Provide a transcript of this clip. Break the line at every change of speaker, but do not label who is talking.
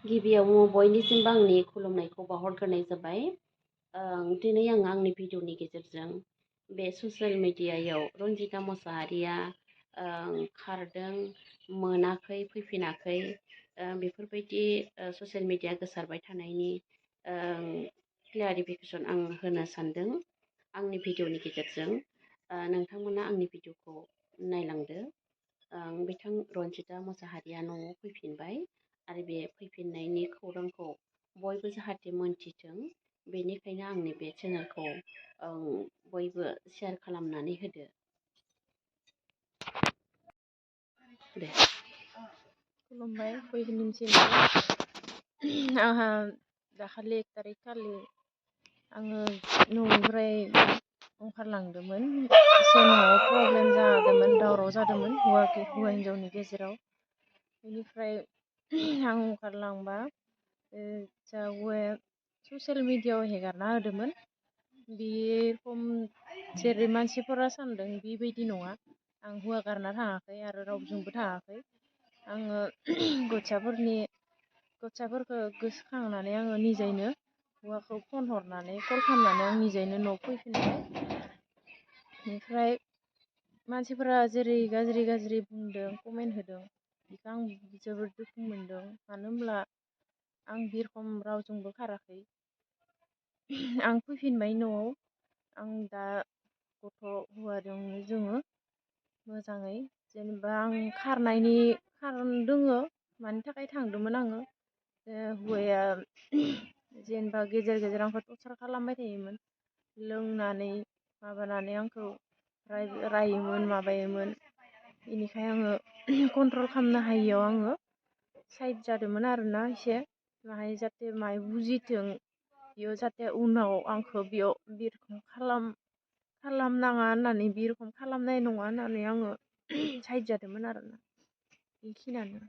गिबियाव बयनिसिमबो आंनि खुलुमनायखौ बावहरग्रोनाय जाबाय। दिनै आं आंनि भिडिअनि गेजेरजों बे ससियेल मेडियायाव रन्जिता मोसाहारिया खारदों, मोनाखै, फैफिनाखै बेफोरबायदि ससियेल मेडिया गोसारबाय थानायनि क्लियारिफिकेसन आं होनो सानदों आंनि भिडिअनि गेजेरजों। नोंथांमोना आंनि भिडिअखौ नायलांदो। बिथां रन्जिता मोसाहारिया न'आव फैफिनबाय आरो बे फैफिननायनि खौरांखौ बयबो जाहाथे मोनथिथों, बेनिखायनो आंनि बे चेनेलखौ बयबो शेयार खालामनानै होदो। दे।
खुलुमबाय बयनिसिमबो। आंहा दाखालि 1 तारिख खालि आङो न'निफ्राय ओंखारलांदोंमोन। एसे न'आव प्रब्लेम जादोंमोन, दावराव जादोंमोन हौवा हिन्जावनि गेजेराव। बेनिफ्राय आं ओंखारलांबा जा हौवाया ससियेल मेडियायाव हेगारना होदोंमोन। बे रखम जेरै मानसिफोरा सानदों बेबायदि नङा। आं हौवा गारना थाङाखै आरो रावजोंबो थाङाखै। आङो गथसाफोरखौ गोसोखांनानै आङो निजायनो हौवाखौ फन हरनानै कल खालामनानै आं निजायनो न'आव फैफिनबाय। बेनिफ्राय मानसिफोरा जेरै गाज्रि बुंदों, कमेन्ट होदों, बेखौ आं जोबोद दुखु मोनदों। मानो होनब्ला आं बे रखम रावजोंबो खाराखै। आं फैफिनबाय न'आव। आं दा गथ' हौवाजों जोङो मोजाङै, जेनेबा आं खारन दोङो मानि थाखाय थांदोंमोन आङो। हौवाया जेनेबा गेजेर आंखौ टर्चार खालामबाय थायोमोन। लोंनानै माबानानै आंखौ रायोमोन, माबायोमोन। बेनिखाय आङो कन्ट्रल खालामनो हायियाव आङो साइड जादोंमोन आरोना एसे। माहाय जाहाथे माहाय बुजिथों, बेयाव जाहाथे उनाव आंखौ बेयाव बे रखम खालामनाङा होननानै, बे रखम खालामनाय नङा होननानै आङो साइड जादोंमोन आरोना। बेखिनियानो।